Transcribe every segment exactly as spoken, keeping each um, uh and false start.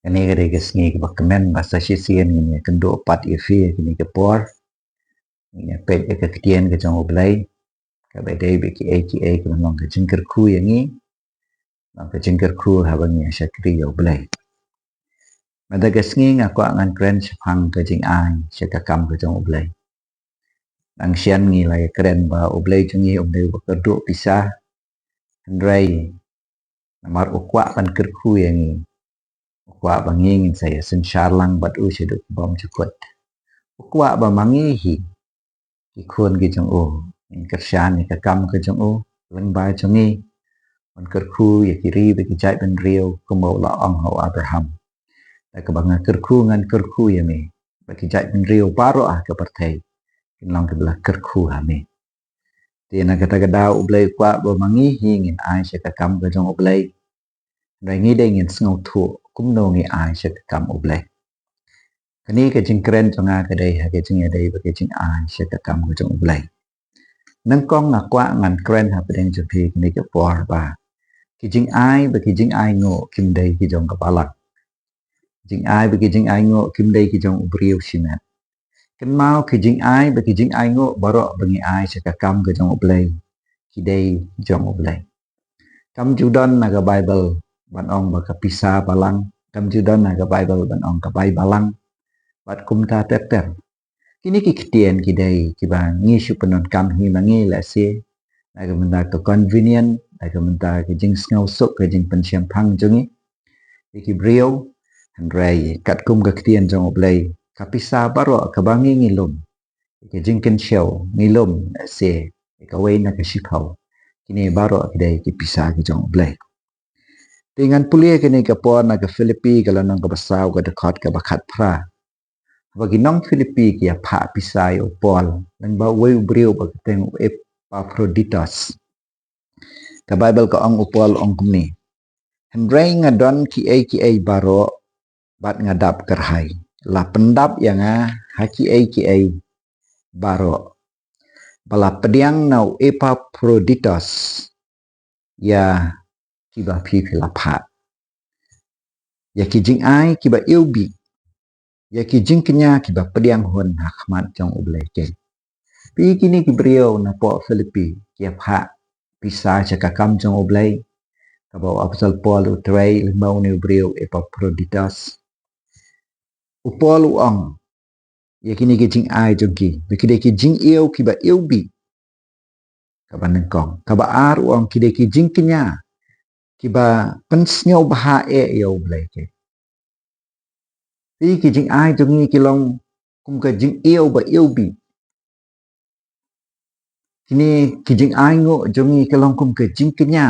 Kane ka dei ka sngi kaba kmen ba sa shisien ngin ïa kynduh pat ïa phi ha kane ka por. Ngin ïa peit ïa ka ktien ka jong U Blei. Kaba dei bad kiei kiei kaba long ka jingkyrkhu ïa ngi. Long ka jingkyrkhu haba ngi ïa shakri ïa U Blei. Mynta ka sngi nga kwah ngan kren shaphang ka jingai sha ka kam ka jong U Blei. Nang shen ngi la ïa kren ba U Blei jong ngi um dei uba kyrduh pisa. Hynrei namar u kwah ban kyrkhu ïa ngi, u kwah ba ngi ngin sa ïa synshar lang bad u shaduh bymjukut. U kwah ba ma ngi hi ki khun ki jong u ngin kyrshan ïa ka kam ka jong u, lyngba jong ngi, ban kyrkhu ïa ki ri bad ki jaitbynriew kumba u la ong ha u Abraham. Da kaba nga kyrkhu ngan kyrkhu ïa me, bad ki jaitbynriew baroh ha ka pyrthei kin long kiba la kyrkhu ha me. Te na kata ka daw U Blei u kwah ba ma ngi hi ngin ai sha ka kam ka jong U Blei. Hynrei ngi dei ngin sngewthuh kumno ngi ai sha ka kam U Blei. Kane ka jingkren jong nga ka dei ha ka jingïadei bad ka jingai sha ka kam ka jong U Blei. Nyngkong nga kwah ngan kren hapdeng jong phi kane ka por ba ki jingai bad ki jingainguh kim dei ki jong ka balang. Jingai bad ki jingainguh kim dei ki jong u briew shimet. Kynmaw ki jingai bad ki jingainguh baroh ba ngi ai sha ka kam ka jong U Blei, ki dei jong U Blei. Kam ju don na ka Baibl ban ong ba ka pisa balang, kam ju don na ka Baibl ban ong ka bai balang. Bad kumta ter ter. Kine ki ktien ki dei kiba ngi shu pyndonkam hi ma ngi lehse na ka bynta ka convenient, na ka bynta ka jingsngewsuk, ka jingpynshemphang jong ngi ïa ki briew. Hynrei katkum ka ktien jong U Blei, ka pisa baroh kaba ngi ngi lum, ka jingkynshew ngi lum lehse ïa kawei na ka shiphew, kine baroh ki dei ki pisa ki jong U Blei. Te ngan pule kane ka por na ka Philippi ka lynnong kaba saw ka dkhot kaba khatphra. Haba ki nong Philippi ki ïa phah pisa ïa u Paul lyngba uwei u briew ba kyrteng u Epaphroditus. Ka Baibl ka ong u Paul ong kumne. Hynrei nga don kiei kiei baroh bad nga dap kyrhai. La pyndap ïa nga ha kiei kiei baroh. Ba la pdiang na u Epaphroditus ïa kiba phi phi la phah. Ïa ki jingai kiba iwbih. Ïa ki jingkñia kiba pdiang hun ha khmat jong U Blei. Phi kine ki briew na poh Philippi ki ïa phah pisa sha ka kam jong U Blei. Kaba u apostol Paul u trei lyngba une u briew Epaphroditus. U Paul u ong ïa kine ki jingai jong ki ba ki dei ki jingiew kiba iwbih. Kaba nyngkong. Kaba ar u ong ki dei ki jingkñia kiba pynsngewbha eh ïa U Blei. Phi ki jingai jong ngi ki long kum ka jingiew ba iwbih. Kine ki jingainguh jong ngi ki long kum ka jingkñia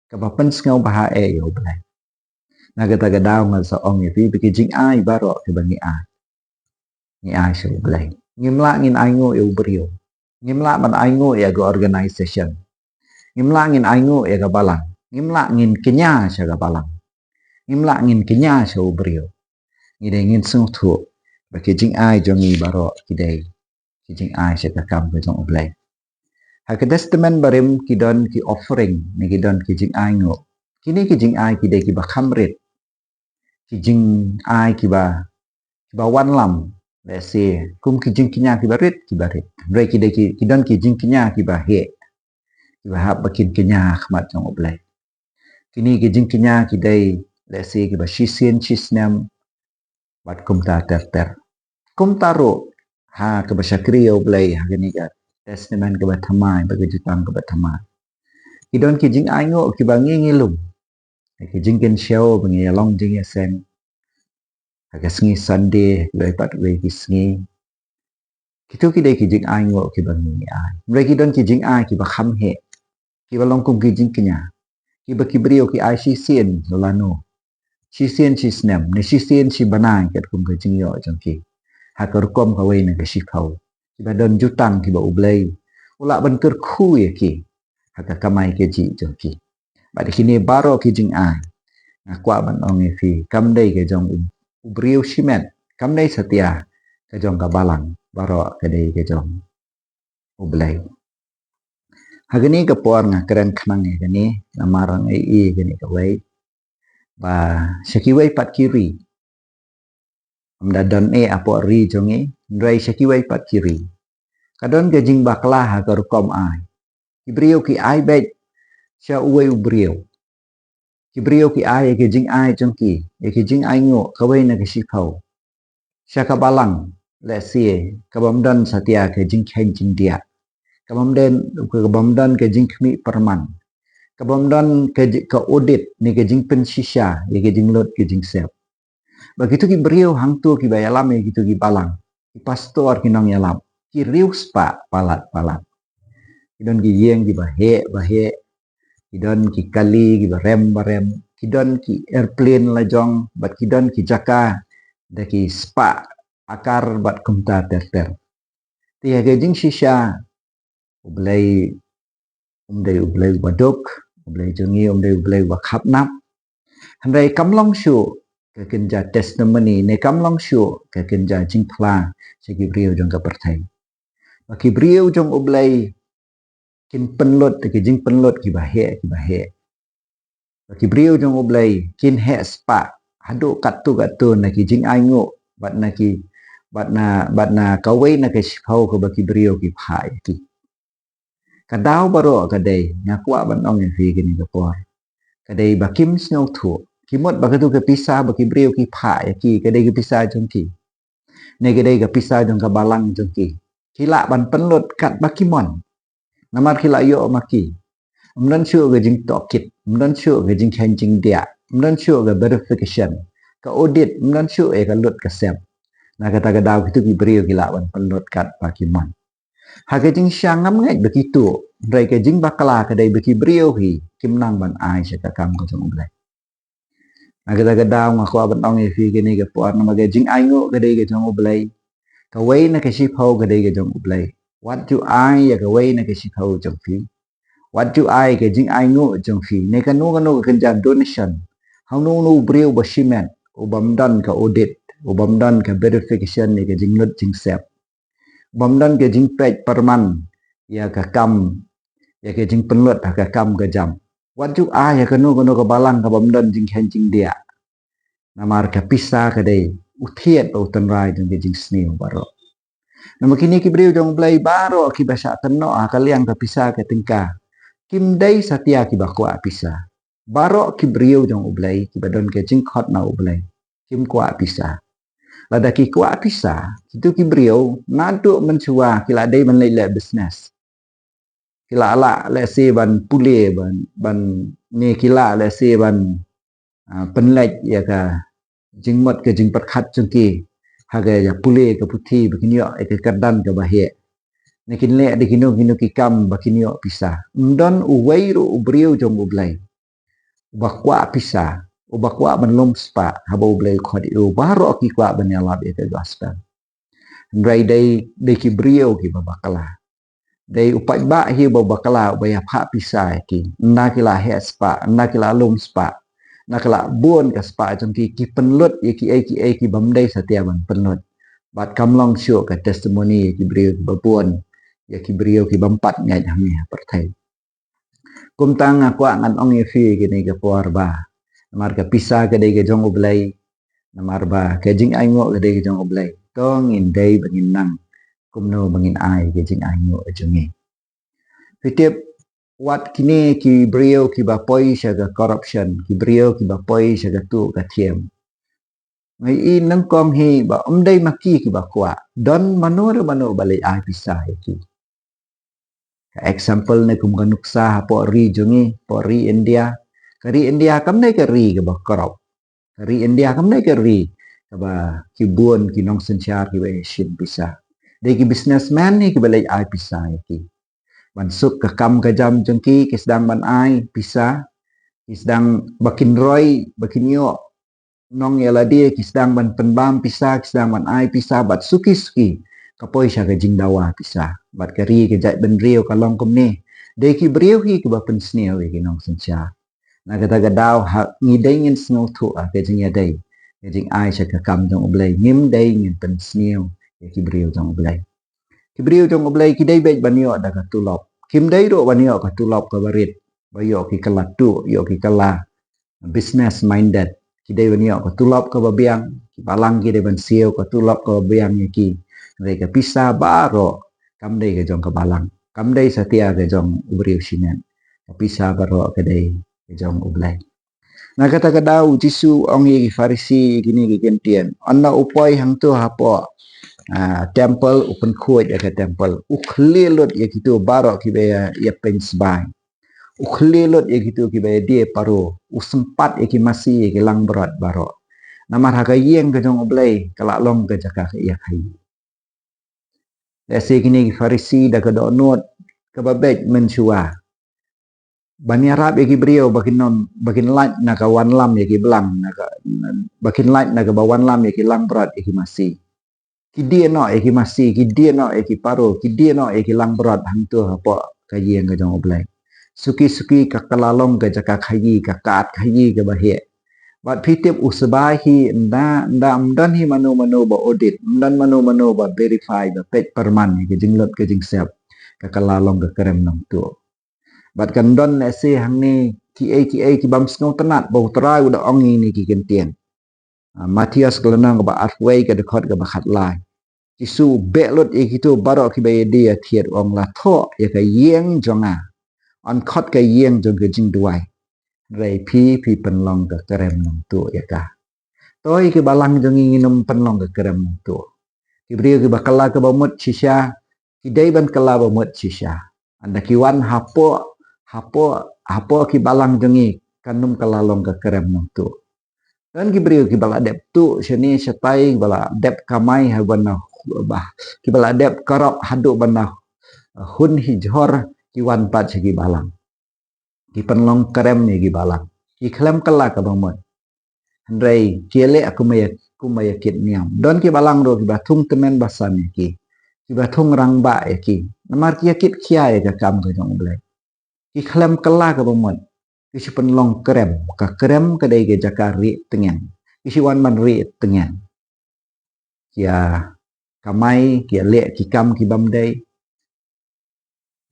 kaba pynsngewbha eh ïa U Blei. Na kata ka daw nga sa ong ïa phi ba ki jingai baroh kiba ngi ai, ngi ai sha U Blei. Ngim lah ngin ainguh ïa u briew. Ngim lah ban ainguh ïa ka organisation. Ngim lah ngin ainguh ïa ka balang. Ngim lah ngin kñia sha ka balang. Ngim lah ngin kñia sha u briew. Ngi dei ngin sngewthuh ba ki jingai jong ngi baroh ki dei ki jingai sha ka kam ka jong U Blei. Ha ka Testament Barim ki don ki offering ne ki don ki jingainguh. Kine ki jingai ki dei kiba kham rit. Ki jingai kiba, kiba wanlam. Lehse kum ki jingkñia kiba rit, kiba rit. Hynrei ki dei ki, ki don ki jingkñia kiba heh, kiba hap ba kin kñia ha khmat jong U Blei. Kine ki jingkñia ki dei lehse kiba shisien shisnem bad kumta ter ter. Kumta ruh ha kaba shakri ïa U Blei ha kane ka Testament kaba thymmai bad ka Jutang kaba thymmai, ki don ki jingainguh kiba ngi ngi lum. Ki jingkynshew ba ngi ïa long jingïaseng ha ka sngi Sunday, ha kiwei pat kiwei ki sngi. Kito ki dei ki jingainguh kiba ngi ngi ai. Hynrei ki don ki jingai kiba kham heh, kiba long kum ki jingkñia, kiba ki briew ki ai shisien lano, shisien shisnem ne shisien shibnai katkum ka jingïoh jong ki. Ha ka rukom kawei na ka shiphew, kiba don jutang kiba U Blei u lah ban kyrkhu ïa ki ha ka kamai kajih jong ki. Bad kine baroh ki jingai, nga kwah ban ong ïa phi, kam dei ka jong u, u briew shimet, kam dei satia ka jong ka balang, baroh ka dei ka jong U Blei. Ha kane ka por nga kren khnang ïa kane namar nga ïohi ïa kane kawei. Ba sha kiwei pat ki ri, ym da don eh hapoh ri jong ngi, hynrei sha kiwei pat ki ri, ka don ka jingbakla ha ka rukom ai. Ki briew ki ai beit sha uwei u briew. Ki briew ki ai ïa ki jingai jong ki, ïa ki jingainguh kawei na ka shiphew sha ka balang, lehse ka bym don satia ka jingkheiñ jingdiah, ka bym don, ka bym don ka jingkhmih pyrman, ka bym don ka ji-, ka audit ne ka jingpynshisha ïa ka jinglut ka jingsep. Ba kito ki briew hangto kiba ïalam ïa kito ki balang, ki pastor, ki nongïalam, ki riewspah palat palat. Ki don ki ïing kiba heh ba heh, ki don ki kali kiba rem ba rem, ki don ki airplane la jong, bad ki don ki jaka da ki spah akar bad kumta ter ter. Te ha ka jingshisha, U Blei um dei U Blei uba duk, U Blei jong ngi um dei U Blei uba khapnap. Hynrei kam long shuh ka kynja testimony, ne kam long shuh ka kynja jingphla sha ki briew jong ka pyrthei. Ba ki briew jong U Blei kin pynlut da ki jingpynlut kiba heh kiba heh. Ba ki briew jong U Blei kin heh spah haduh katto katto na ki jingainguh bad na ki, bad na, bad na kawei na ka shiphew kaba ki briew ki phah ïa ki. Ka daw baroh ka dei, nga kwah ban ong ïa phi kane ka por, ka dei ba kim sngewthuh. Ki mut ba kato ka pisa ba ki briew ki phah ïa ki, ka dei ka pisa jong ki, ne ka dei ka pisa jong ka balang jong ki. Ki lah ban pynlut katba ki mon, namar ki lah ïoh ma ki. Ym don shuh ka jingtohkit, ym don shuh ka jingkheiñ jingdiah, ym don shuh ka verification, ka audit, ym don shuh ïa ka lut ka sem. Na kata ka daw kito ki briew ki lah ban pynlut katba ki mon. Ha ka jingshisha ngam ngeit ba ki tuh, hynrei ka jingbakla ka dei ba ki briew hi kim nang ban ai sha ka kam ka jong U Blei. Na kata ka daw nga kwah ban ong ïa phi kane ka por, namar ka jingainguh ka dei ka jong U Blei, kawei na ka shiphew ka dei ka jong U Blei. Wat ju ai ïa kawei na ka shiphew jong phi. Wat ju ai ka jingainguh jong phi ne kano kano ka kynja donation ha uno uno u briew ba shimet, u bym don ka audit, u bym don ka verification ne ka jinglut jingsep, u bym don ka jingpeit pyrman ïa ka kam, ïa ka jingpynlut ha ka kam ka jam. Wat ju ai ïa kano kano ka balang ka bym don jingkheiñ jingdiah. Namar ka pisa ka dei u thied bad u tynrai jong ka jingsniew baroh. Namar kine ki briew jong U Blei baroh kiba shah tynnoh ha ka liang ka pisa ka tyngka, kim dei satia kiba kwah pisa. Baroh ki briew jong U Blei kiba don ka jingkhot na U Blei kim kwah pisa. Lada ki kwah pisa, kito ki briew naduh mynshuwa ki la dei ban leit leh business. Ki la lah lehse ban pule, ban, ban, ne ki lah lehse ban, ah, pynleit ïa ka jingmut ka jingpyrkhat jong ki ha ka ïa pule ka puthi ba kin ïoh ïa ka kyrdan kaba heh, ne kin leh da kino kino ki kam ba kin ïoh pisa. Ym don uwei ruh u briew jong U Blei uba kwah pisa, uba kwah ban lum spah haba U Blei u khot ïa u. Baroh ki kwah ban ïalap ïa ka gospel. Hynrei dei, dei ki briew kiba bakla. Dei u paidbah hi uba bakla, uba ïa phah pisa ïa ki. Ynda ki la heh spah, ynda ki la lum spah, ynda ki la bun ka spah jong ki, ki pynlut ïa kiei kiei ki bym dei satia ban pynlut. Bad kam long shuh ka testimony ïa ki briew kiba bun, ïa ki briew ki bym pat ngeit hangne ha pyrthei. Kumta nga kwah ngan ong ïa phi kane ka por ba namar ka pisa ka dei ka jong U Blei, namar ba ka jingainguh ka dei ka jong U Blei, to ngin dei ba ngin nang kumno ba ngin ai ka jingainguh ka jong ngi. Phi tip, wat kine ki briew kiba poi sha ka corruption, ki briew kiba poi sha ka tuh ka thiem, nga i nyngkong hi ba ym dei ma ki kiba kwah, don mano re mano ba leit ai pisa ïa ki. Ka example ne kum ka nuksa hapoh ri jong ngi, hapoh ri India. Ka ri India kam dei ka ri kaba corrupt. Ka ri India kam dei ka ri kaba ki bun ki nongsynshar kiba ïa shim pisa. Dei ki businessman hi kiba leit ai pisa ïa ki. Ban suk ka kam ka jam jong ki, ki sdang ban ai pisa, ki sdang ba kin roi, ba kin ïoh nong ïa lade, ki sdang ban pynbam pisa, ki sdang ban ai pisa, bad suki suki ka poi sha ka jingdawa pisa. Bad ka ri ka jaitbynriew ka long kumne. Dei ki briew hi kiba pynsniew ïa ki nongsynshar. Na kata ka daw ha ngi dei ngin sngewthuh ha ka jingïadei, ka jingai sha ka kam jong U Blei, ngim dei ngin pynsniew ïa ki briew jong U Blei. Ki briew jong U Blei ki dei beit ban ïoh da ka tulop. Kim dei ruh ban ïoh ka tulop kaba rit, ba ïoh ki kylla tuh, ïoh ki kylla business minded. Ki dei ban ïoh ka tulop kaba biang, ki balang ki dei ban siew ka tulop kaba biang ïa ki. Hynrei ka pisa baroh kam dei ka jong ka balang, kam dei satia ka jong u briew shimet. Ka pisa baroh ka dei ka jong U Blei. Na kata ka daw u Jisu u ong ïa ki Pharisi ïa kine ki kyntien, ynda u poi hangto hapoh ah, temple, u pynkhuid ïa ka temple, u khlieh lut ïa kito baroh kiba ïa, ïa pynsbai. U khlieh lut ïa kito kiba ïa die paro, u sympat ïa ki masi ïa ki langbrot baroh. Namar ha ka ïing ka jong U Blei ka la long ka jaka ka ïa ka ïing. Lehse kine ki Pharisi da ka dohnud kaba beit mynshuwa ban ïarap ïa ki briew ba kin nym, ba kin lait na ka wanlam ïa ki blang, na ka, ba kin lait na kaba wanlam ïa ki langbrot ïa ki masi. Ki die noh ïa ki masi, ki die noh ïa ki paro, ki die noh ïa ki langbrot hangto hapoh ka ïing ka jong U Blei. Suki suki ka, ka la long ka jaka khaïi, ka kad khaïi kaba heh. Bad phi tip u sbai hi ynda, ynda ym don hi mano mano ba audit, ym don mano mano ba verify, ba peit pyrman ïa ka jinglut ka jingsep, ka, ka la long ka krem nongtuh. Bad kan don lehse hangne kiei kiei ki bym sngewtynnat ba U Trai u da ong ïa kine ki kyntien. Ah, Mathaios ka lynnong kaba arphew wei ka dkhot kaba khatlai. Jisu u beh lut ïa kito baroh kiba ïa die ïa thied, u ong, la thoh ïa ka ïing jong nga, yn khot ka ïing jong ka jingduwai. Hynrei phi, phi pynlong ka krem nongtuh ïa ka. To ïa ki balang jong ngi ngin ym pynlong ka krem nongtuh. Ki briew kiba kylla kaba mut shisha ki dei ban kylla ba mut shisha. Ynda ki wan hapoh, hapoh, hapoh ki balang jong ngi kan ym kylla long ka krem nongtuh. Don ki briew kiba la dep tuh shane shatai, kiba la dep kamai ha ban na, bah, kiba la dep karop haduh ban na hun hi jhor, ki wan pat sha ki balang. Ki pynlong krem ïa ki balang. Ki khlem kylla kaba mut. Hynrei ki ïaleh kumba ïa, kumba ïa kit niam. Don ki balang ruh kiba thung tymmen basan ïa ki, kiba thung rangbah ïa ki. Namar ki ïa kit khia ïa ka kam ka jong U Blei. Ki khlem kylla kaba mut. Ki shu pynlong krem. Ka krem ka dei ka jaka rieh tngen. Ki shu wan ban rieh tngen. Ki ïa kamai, ki ïa leh ki kam ki bym dei.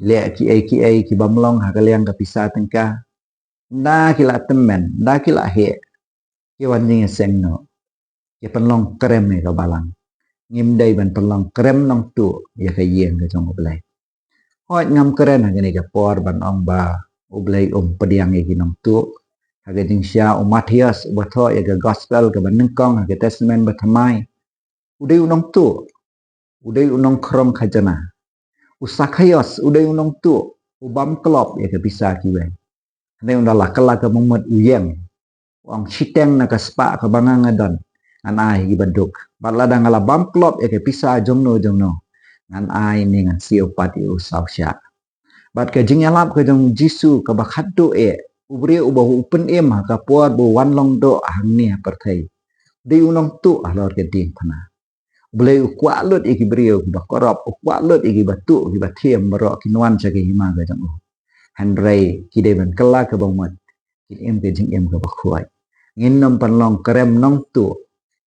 Leh kiei kiei ki bym long ha ka liang ka pisa tyngka. Ynda ki la tymmen, ynda ki la heh, ki wan jingïaseng noh. Ki pynlong krem ïa ka balang. Ngim dei ban pynlong krem nongtuh ïa ka ïing ka jong U Blei. Hooid, ngam kren ha kane ka por ban ong ba U Blei um pdiang ïa ki nongtuh. Ha ka jingshisha u Mathaios uba thoh ïa ka gospel kaba nyngkong ha ka Testament Bathymmai, u dei u nongtuh. U dei u nongkhrong khajna. U Sakhaios u dei u nongtuh, u bym klop ïa ka pisa kiwei. Hynrei ynda la kylla kaba mut u ïeng, u ong, shiteng na ka spah kaba nga nga don ngan ai ha kiba duk. Bad lada nga la bym klop ïa ka pisa jongno jongno, ngan ai ne ngan siew pat ïa u saw shah. Bad ka jingïalap ka jong u Jisu kaba khatduh eh, u briew uba u pynim ha ka por ba u wan long doh hangne ha pyrthei, u dei u nongtuh halor ka diengphna. U Blei u kwah lut ïa ki briew kiba korop, u kwah lut ïa kiba tuh, kiba thiem baroh kin wan sha ka hima ka jong u. Hynrei ki dei ban kylla kaba mut, kin im ka jingim kaba khuid. Ngin nym pynlong krem nongtuh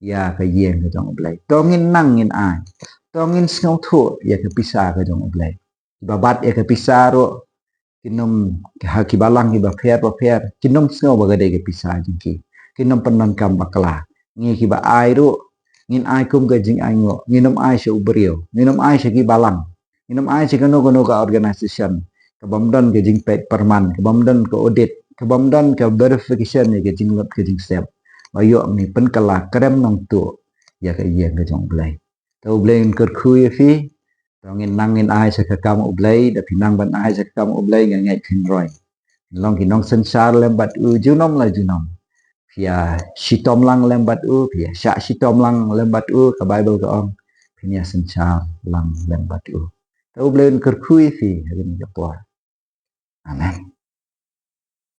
ïa ka ïing ka jong U Blei. To ngin nang ngin ai. To ngin sngewthuh ïa ka pisa ka jong U Blei. Kiba bat ïa ka pisa ruh, kin nym, ha ki balang kiba pher bapher, kin nym sngew ba ka dei ka pisa jong ki. Kin nym pyndonkam bakla. Ngi kiba ai ruh, ngin ai kum ka jingainguh, ngin nym ai sha u briew, ngin nym ai sha ki balang, ngin nym ai sha kano kano ka organisation ka bym don ka jingpeit pyrman, ka bym don ka audit, ka bym don ka verification ïa ka jinglut ka jingsep. Ba ïoh ngi pynkylla krem nongtuh ïa ka ïing ka jong U Blei. To U Blei un kyrkhu ïa phi. To ngin nang ngin ai sha ka kam U Blei, da phi nang ban ai sha ka kam U Blei nga ngeit phin roi. Long ki nongsynshar lem bad u junom la junom. Phi ïa shitom lang lem bad u, phi ïa shah shitom lang lem bad u, ka Baibl ka ong, phin ïa synshar lang lem bad u. To U Blei un kyrkhu ïa phi ha kane ka por. Amen.